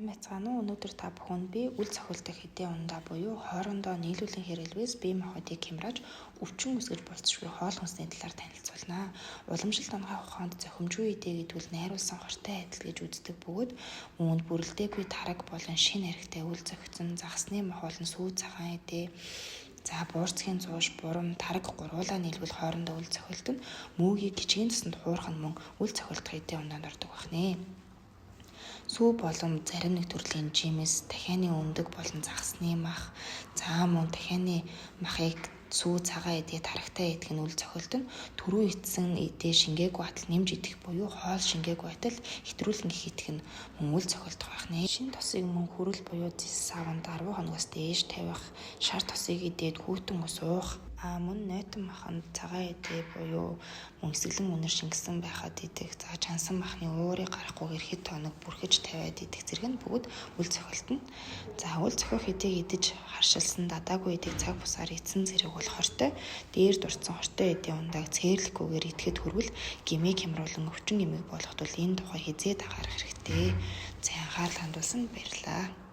Сайн байцгаана уу? Өнөөдөр та бүхэнд би үл цохилдог хэдийн ундаа буюу хоорондоо нийлүүлэн хэрэглэвээс бие махбодыг хямрааж өвчин үүсгэж болзошгүй хоол хүнсний талаар танилцуулна. Уламжлалт анагаах ухаанд зохимжгүй эдээ гэдвэл найруулсан хортой адил гэж үздэг бөгөөд үүнд бүрэлдээгүй тараг болон шин архитай үл зохицон, загасны мах болон сүү цагаан эдээ, за буурцгийн зууш, бурам, тараг гуруулаа нийлвэл хоорондоо үл цохилдоно. Мөөгийг жижигэн цуснд хуурах нь мөн үл цохилдох эдийн ундаанд ордог байна. Сүү болон зарим нэг төрлийн жимс, дахианы өндөг болон загасны мах, заа мөн дахианы махыг сүү цагаан эдээ тарагтай идэх нь үл цохилдоно. Түрүү идсэн эдээ шингээгүй атал нэмж идэх буюу хоол шингээгүй атал хэтрүүлэн гэх идэх нь мөн үл цохилдох байх нэ. Шин тосыг мөн хүрэл буюу зис саванд 10 хоногоос дээш тавих, шар тосыг идээд хүйтэн ус уух, а мөн нойтон маханд цагаан эдээ буюу мөн эсэглэн үнэр шингэсэн байхад идэх, за чансан махны уурыг гарахгүйгээр хэд хоног бүрхэж тавиад идэх зэрэг нь бүгд үл цохилтно. За үл цохих эдийг идэж харшилсан дадаагүй эдийг цаг бусаар идсэн зэрэг бол хортой. Дээр дурдсан хортой эдийн ундааг цээрлэхгүйгээр идэхэд хүрвэл гэмийг хямруулан өвчин гэмийг болгох тул энэ тухай хизээд анхаарах хэрэгтэй. За анхаарал хандуулсанд баярлалаа.